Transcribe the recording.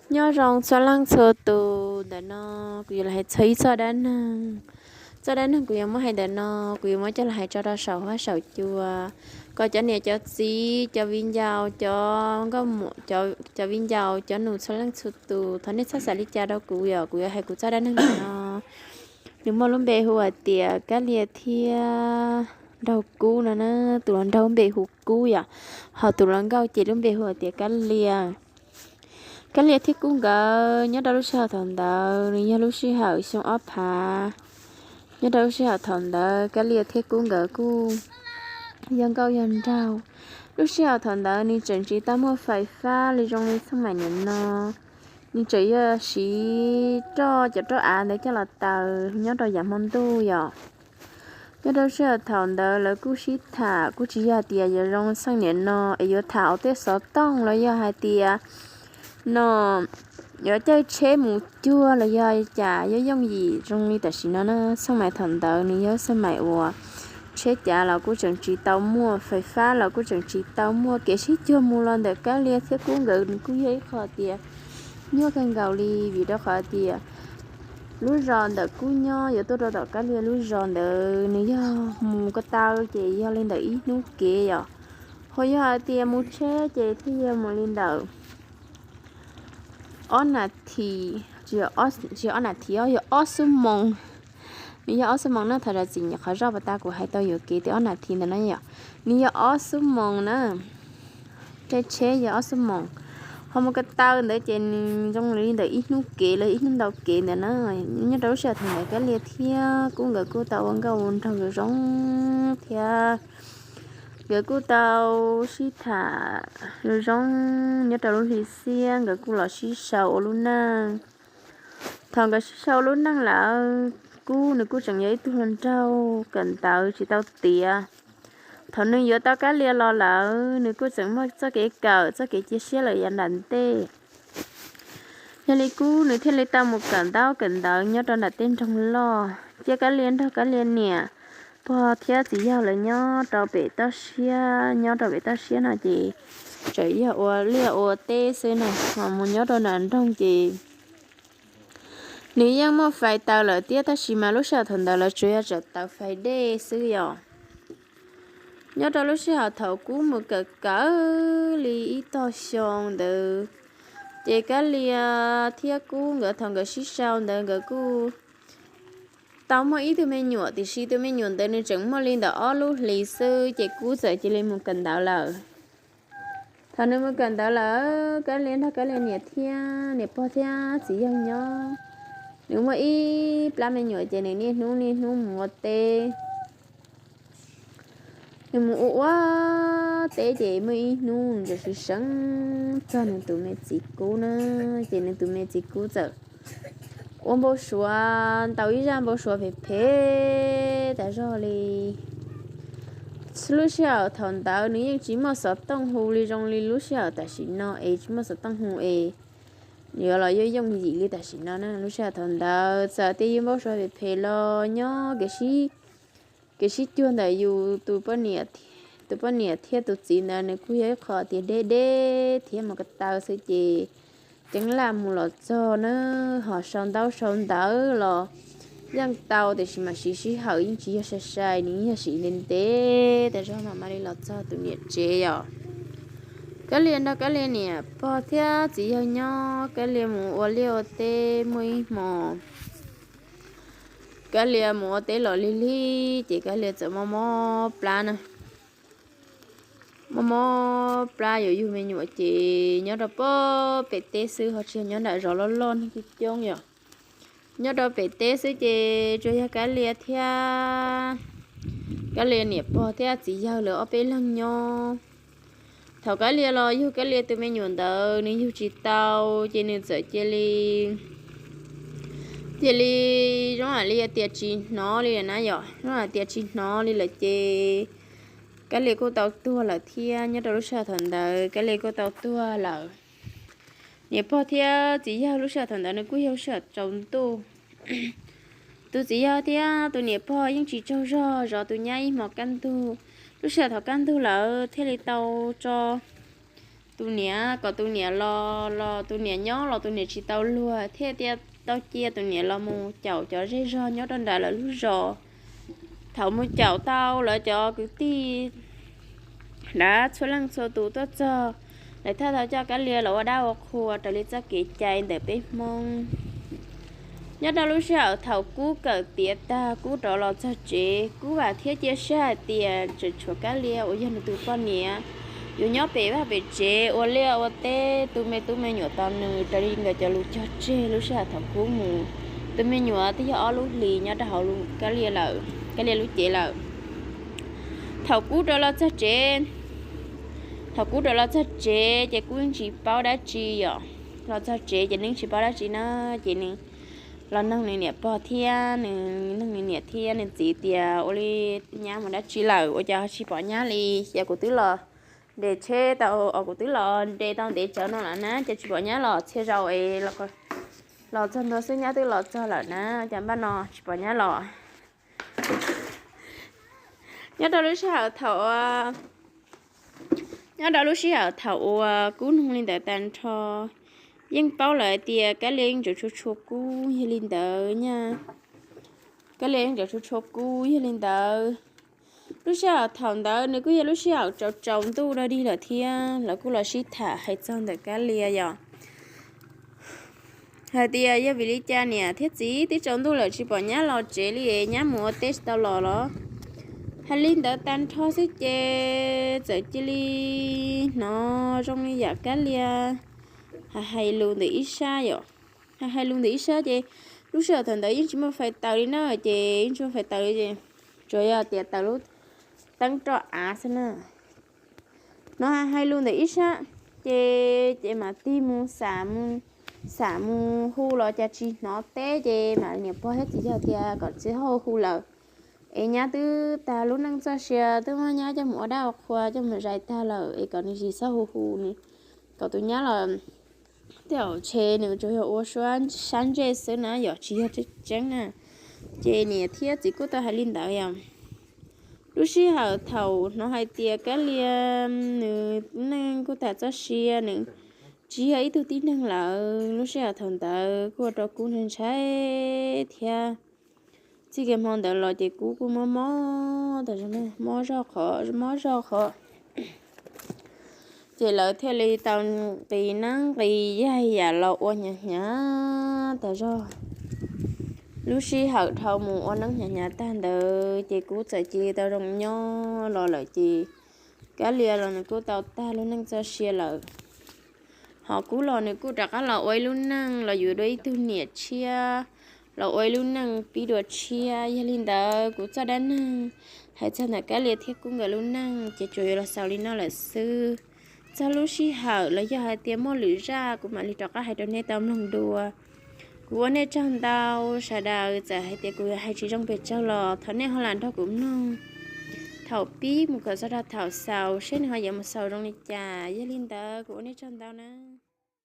Nyob zoo txhua leej txhua tus, ntawm no kuv yuav los hais txog ib txoj dab neeg. Txoj dab neeg kuv yuav muab hais ntawm no, kuv yuav muab coj los hais tso rau saum huab saum cua, kom cov niam cov txiv, cov viv ncaus, cov nkauj muam, cov viv ncaus, cov nus txhua leej txhua tus, thov nej txhob xav li cas rau kuv yom. Kuv yuav hais kuv txoj dab neeg ntawm no. Nws muaj lub npe hu hais tias Kab Lia thiab Nraug Kub no na. Tus hluas nraug lub npe hu Kub yom, ho tus hluas nkauj ces lub npe hu hais tias Kab Lia. Kab Lia thiab Kub nkawd nyob rau lub sij hawm thaum ntawd nws yog lub sij hawm xyoo ob phav. Nyob rau lub sij hawm thaum ntawd Kab Lia thiab Kub nkawd kuj yog nkauj yog nraug. Lub sij hawm thaum ntawd nws tseem tsis tau muaj fais fab li zoo li txheej maim niam no. Nws tseem yog siv roj, cov roj av ntawd coj los taws nyob rau yav hmo ntuj yom. Nyob rau sij hawm thaum ntawd lawv kuj sib tham, kuj tsis yog tias yuav zoo txheej niam no es yuav tham ua tej xov tooj los yog hais tias no yuav caij tsheb mus cuag los yog cas yuav yooj yim zoo li tam sim no na. Txheej maim thaum ntawd nws yog txheej maim uas tsheb cav los kuj tseem tsis tau muaj, fais fab los kuj tseem tsis tau muaj. Kev sib cuag mus los ntawm Kab Lia thiab Kub nkawd nws kuj yog ib qho tias nyuaj kawg nkaus li, vim rau qhov tias lub zos ntawm Kub nyob yuav tuaj rau tom Kab Lia lub zos ntawd nws yog mus ko taw ces yog li ntawm ib hnub kev yom. Ho yog hais tias mus tsheb ces thiaj yog mus li ntawm ob nas this, tsis yog ob nas this, yog ob xuab moos. Nws yog ob xuab moos na, thov zam txim nyuam qhuav zoj pas tas kuv hais tau yuam kev tias ob nas this ntawd na yom. Nws yog ob xuab moos na, caij tsheb yog ob xuab moos. Ho mus ko taw ntawd ces nws zoo li ntawm ib hnub kev los ib hnub ntau kev ntawd na. Nyob rau lub sij hawm thaum ntawd Kab Lia thiab Kub nkawd kuj tau ua nkauj ua nraug zoo zoo thiab nkawd kuj tau sib tham zoo zoo nyob rau lub hli xiab, nkawd kuj los sib sau ua lub neej. Thaum nkawd sib sau ua lub neej lawm, Kub nws kuj tseem yog ib tug hluas nraug kawm ntawv tsis tau tiav. Thaum nws yuav tau Kab Lia los lawm nws kuj tseem muaj txoj kev kawm txoj kev cia siab lawm yav nram ntej. Yog li Kub nws thiaj li tau mus kawm ntaub kawm ntawv nyob rau nram tej nroog loj, thiab Kab Lia nrog Kab Lia niam pog thiab txiv yawg lawv nyob rau pem toj siab. Nyob rau pem toj siab no ces tseem yog ua liaj ua teb xwb no, ho mus nyob rau nram nroog ces nws yeej muaj fais taws lawm thiab, tab sis mas lub sij hawm thaum ntawd lawv tsuas yog tseem taws fais dej xwb yom. Nyob rau lub sij hawm thaum Kub mus kawm kawm li ib tog xyoo ntawd, ces Kab Lia thiab Kub nkawd thaum nkawd sib sau ntawd nkawd kuj tau muaj ib tug me nyuam, tiam sis tus me nyuam ntawd nws tseem muaj li ntawm ob lub hlis xwb ces Kub txawm cia li mus kawm ntawv lawm. Thaum nws mus kawm ntawv lawm, Kab Lia nrog Kab Lia niam thiab niam pog thiab txiv yawg nyob. Nws muaj ib plab me nyuam ces nws niaj hnub niaj hnub mus ua teb. Nws mus ua ua teb ces muaj ib hnub nws txawm seev txog nws tus me txiv Kub na, ces nws tus me txiv Kub txawm ua npau suav, ntaus ib zaj npau suav phem phem tas zog li. Lub sij hawm thaum ntawd nws yeej tsis muaj xov tooj hu li zoo li lub sij hawm tam sim no es tsis muaj xov tooj hu es yuav los yooj yooj yim li tam sim no na. Lub sij hawm thaum ntawd txawm tias yus npau suav phem phem los nyob kev sib cuag ntawm yus tus poj niam, tus poj niam thiab tus txiv ntawd nws kuj yog ib qho tias deb deb thiab mus ko taw xwb ces ceeb laj mus los txog na, ho sau ntaub sau ntawv los yeej tau, tiam sis mas siv sij hawm yeej tsis yog sai sai, nws yog siv ntev ntev tas zog mam mam li los txog tus niam tsev yom. Kab Lia nrog Kab Lia niam pog thiab txiv yawg nyob, Kab Lia mus ua liaj ua teb muaj ib hmo Kab Lia mus ua teb los lig lig ces Kab Lia txawm mob mob plab na. Mob mob plab yuav yug me nyuam ces nyob rau pem teb xwb, ho tsis yog nyob nram zos loj loj neeg coob coob yom. Nyob rau pem teb xwb ces tsuas yog Kab Lia thiab Kab Lia niam pog thiab txiv yawg lawv ob peb leeg nyob. Thaum Kab Lia los yug Kab Lia tus me nyuam ntawd nws yug tsis tau, ces nws txawm cia li, cia li zoo hais li tias tsis hnov li lawm na yom, zoo hais tias tsis hnov li lawm ces Kab Lia kuj tau tuag lawm thiab. Nyob rau lub sij hawm thaum ntawd Kab Lia kuj tau tuag lawm. Niam pog thiab txiv yawg lub sij hawm thaum ntawd nws kuj yog lub sij hawm tsaus ntuj. Tus txiv yawg thiab tus niam pog yeej tsis tsaug zog zov tus nyab ib hmos kaj ntug. Lub sij hawm thaum kaj ntug lawm thiaj li tau tso tus niam, kom tus niam los los tus niam nyob los tus niam tsis tau luag thiaj tias tau cia tus niam los mus caum cov zej zog nyob rau nram lawv lub zos. Thaum mus caum tau lawv cov kwv tij, lawv txhua leej txhua tus tuaj txog, lawv thiaj tau coj Kab Lia los ua dab ua qhua raws li txoj kev cai ntawm peb Hmoob. Nyob rau lub sij hawm thaum Kub kawm tiav tag, Kub rov los txog tsev, Kub vam thiab cia siab hais tias tseem tshuav Kab Lia uas yog nws tus poj niam yuav nyob pem vaj pem tsev ua liaj ua teb tu me tub me nyuam tos nws raws li nkawd cov lus cog tseg lub sij hawm thaum Kub mus. Tus me nyuam twb yog ob lub hlis nyob rau hauv Kab Lia lawm, Kab Lia lub cev lawm. Thaum Kub rov los txog tsev, thaum Kub rov los txog tsev ces Kub yeej tsis paub dab tsi yom. Los txog tsev ces nws tsis paub dab tsi na, ces nws los nug nws niam pog thiab nws nug nws niam thiab nws txiv tias ua li nyab mus dab tsi lawm ua cas ho tsis pom nyab li, ces kuv twb los nres tsheb tau, os kuv twb los nres tau ntev tsawv no lawm na ces tsis pom nyab los txhia zaus es los txog ntua xwb nyab twb los txog lawm na, cas npaj no tsis pom nyab los. Nyob rau lub sij hawm thaum, nyob rau lub sij hawm thaum uas Kub nug li ntawd tag nrho, yeej paub lawm hais tias Kab Lia yeej tseem tshua tshua Kub yog li ntawd nyab, Kab Lia yeej tseem tshua tshua Kub yog li ntawd. Lub sij hawm thaum ntawd nws kuj yog lub sij hawm tsaus tsaus ntuj dog dig lawm thiab lawv kuj los sib tham hais txog ntawm Kab Lia yom, hais tias yog vim li cas niam thiab txiv twb tsaus ntuj lawm tsis pom nyab los tsev li, nyab mus ua teb tsis tau los los. Hais li ntawd tag nrho xwb ces txawm cia li hnov zoo li yam Kab Lia hais hais lus ntawm ib sab yom. Hais hais lus ntawm ib sab ces lub sij hawm thaum ntawd yeej tsis muaj fais taws li na, ces yeej tsis muaj fais taws li ces tsuas yog tias taws lub teeb roj av xwb na. Hnov hais hais lus ntawm ib sab ces, ces mam tig mus xam, xam mus hu los cas tsis hnov teb ces mam niam pog thiab txiv yog tias kom txiv hu hu lawm es nyab twb tag lub neej txoj sia twb muab nyab coj mus ua dab ua qhua coj mus zais tag lawm es kom nws tsis txhob hu hu nws, kom tus nyab los tej zaum ntshe nws tsuas yog ua suab sab ntsej xwb na yom tsis yog tseeb tseeb na. Ces niam thiab txiv kuj tau hais li ntawd yom. Lub sij hawm thaum hnov hais tias Kab Lia nws neej kuj tag txoj sia nws tsis yog ib tug tib neeg lawm, lub sij hawm thaum ntawd kuj ua rau Kub ntshai ntshai thiab. Txij kiag hmo ntawd los ces Kub kuj mob mob tas zog, mob zog qhov, mob zog qhov. Ces lawv thiaj li tau nqis neeb nqis yaig yam los ua hnyav hnyav tas zog. Lub sij hawm dhau mus ua neeb hnyav hnyav tag ntawd ces Kub txawm cia li tau zoo nyob los lawm ces Kab Lia los nws kuj tau tag lub neej txoj sia lawm. Ho Kub los nws kuj rov qab los ua ib lub neej los yuav dua ib tug niam tshiab, los ua ib lub neej pib dua tshiab. Yog li ntawd kuv txoj dab neeg hais txog ntawm Kab Lia thiab Kub nkawd lub neej ces tsuas yuav los xaus li no lawm xwb. Txog lub sij hawm los yog hais tias muaj lwm zaj kuv mam li rov qab hais rau nej tau mloog dua. Kuv ua nej tsaug ntau, sawv daws txawm hais tias kuv hais tsis zoo pes tsawg los thov nej ho lam nrog kuv mloog thaum pib mus kom txog rau thaum xaus seb nws ho yuav mus xaus zoo li cas. Yog li ntawd kuv ua nej tsaug ntau na.